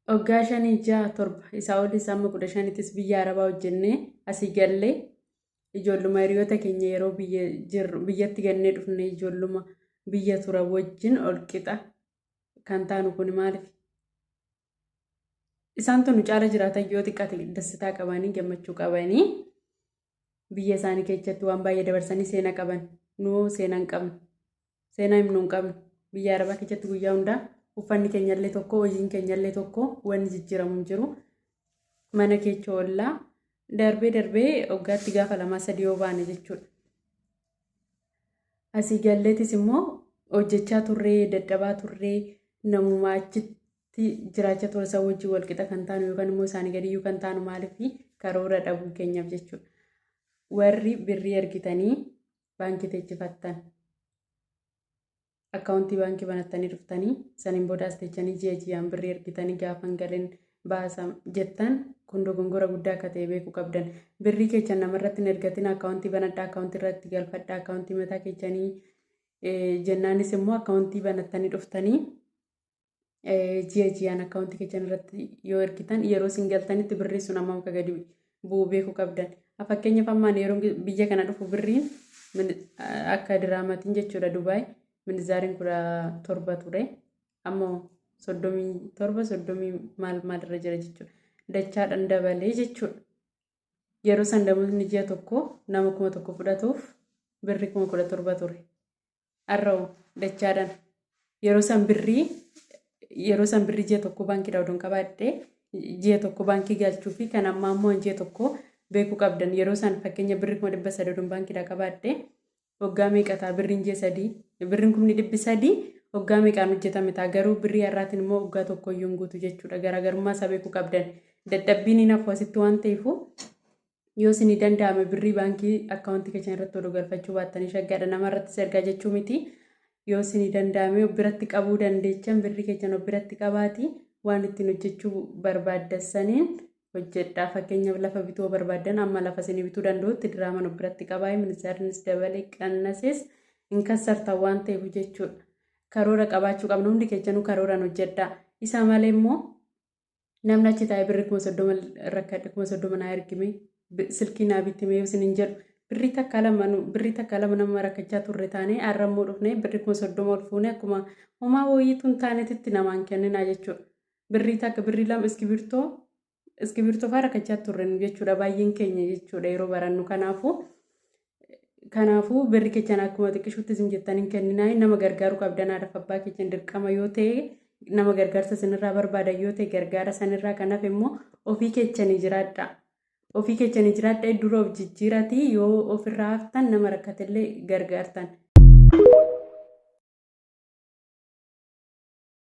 Waggaa 5, 6, 7 isaa olis amma 15ttis biyya Arabaa hojjennee asii gallee ijoolluma hiriyoota keenya yeroo biyya jirru biyyatti gannee dhufne ijoolluma biyya tura wajjin ol qixa kan taanu kun maaliif? Isaan tun nu caala jiraatan, yoo xiqqaate dassitaa qabanii, gammachuu qabanii, biyya isaanii keessatti waan baay'ee dabarsanii seenaa qaban. Nuu seenaa hin qabnu. Seenaa himnu hin qabnu. Biyya Arabaa keessatti guyyaa hundaa uffanni keenyallee tokko, hojiin keenyallee tokko, wanni jijjiiramu hin jiru. Mana keessa oollaa darbee darbee waggaatti gaafa 2, 3 yoo baane jechuudha. Asii galleetis immoo hojjechaa turree, dadhabaa turree, namuma achitti jiraachaa ture isa wajjin walqixa kan taanu yookaan immoo isaanii gadiyyuu kan taanu maaliif? Karoora dhabuu keenyaaf jechuudha. Warri birrii ergitanii baankii teechifattan, akkaawuntii baankii banattanii dhuftanii, saniin booda as teechanii ji'a ji'aan birrii ergitanii gaafan galeen baasa jettan, kun dogongora guddaa akka ta'e beekuu qabdan. Birrii keessan namarratti hin ergatin, akkaawuntii banadhaa, akkaawuntii irratti galfadhaa, akkaawuntii mataa keessanii jennaanis immoo akkaawuntii banattanii dhuftanii ji'a ji'aan akkaawuntii keessan irratti yoo ergitan, yeroo isin galtanitti birrii sun hammam akka gadi bu'u beekuu qabdan. Fakkeenyaaf, ammaan yeroo biyya kana dhufu birriin akka diraamaatiin jechuudha, Dubaay minizaariin 17 ture. Ammoo 37, 30 maal maal irra jira jechuudha. Dachaadhaan dabalee jechuudha. Yeroo san namoonni ji'a tokko nama 1000 fudhatuuf birri 17,000 ture. Har'oo dachaadhaan yeroo san birrii ji'a tokko baankiidhaa odoon qabaadhee ji'a tokko baankii galchuu fi kan ammaa immoo ji'a tokko beekuu qabdan. Yeroo san fakkeenya birri 300,000 odoon baankiidhaa qabaadhee waggaa meeqa ta'a birriin ji'a 3? Birriin 300,000 waggaa meeqaan hojjetame ta'a? Garuu birrii har'aatiin immoo waggaa tokko iyyuu hin guutu jechuudha. Garaagarummaa isaa beekuu qabdan. Dadhabbiin hin hafu asitti waan ta'eefu, yoo isinii danda'ame birrii baankii akkaawuntii keessan irratti oduu galfachuu baattanii shaggaadha. Nama irrattis ergaa jechuu miti. Yoo isinii danda'ame of biratti qabuu dandeechan, birrii keessan of biratti qabaati, waan ittiin hojjechuu barbaaddasaniin hojjedhaa. Fakkeenyaaf, lafa bituu barbaaddan, amma lafa isinii bituu danda'utti diraaman of biratti qabaa. Ministeernis dabalee qannases hin kassartan waan ta'eef jechuudha. Karoora qabaachuu qabna hundi keessanuu, karooraan hojjedhaa. Isa malee immoo namni achi taa'ee birrii 30,000 rakkadhe, 30,000 naa ergime, silkii naa bittime yoo isin hin jedhu, birrii takka lama, birrii takka lama nama rakkachaa turre taanee, har'a immoo dhufnee birrii 30,000 ol fuunee akkuma homaa wayiitu hin taaneetitti namaan kenninaa jechuudha. Birrii takka, birrii lama, iskibirtoo iskibirtoo fa'aa rakkachaa turre nu jechuudha, baay'een keenya jechuudha yeroo barannu. Kanaafuu birri keessan akkuma xiqqishuutti isin jettanii hin kenninaa. Nama gargaaruu qabdan, haadha abbaa keessan dirqama yoo ta'e, nama gargaarsa isinirraa barbaadan yoo ta'e gargaara, sanirraa kanaaf immoo ofii keessanii jiraadha. Ofii keessanii jiraadha, dura of jijjiiratii yoo ofirraa haftan nama rakkatellee gargaartan.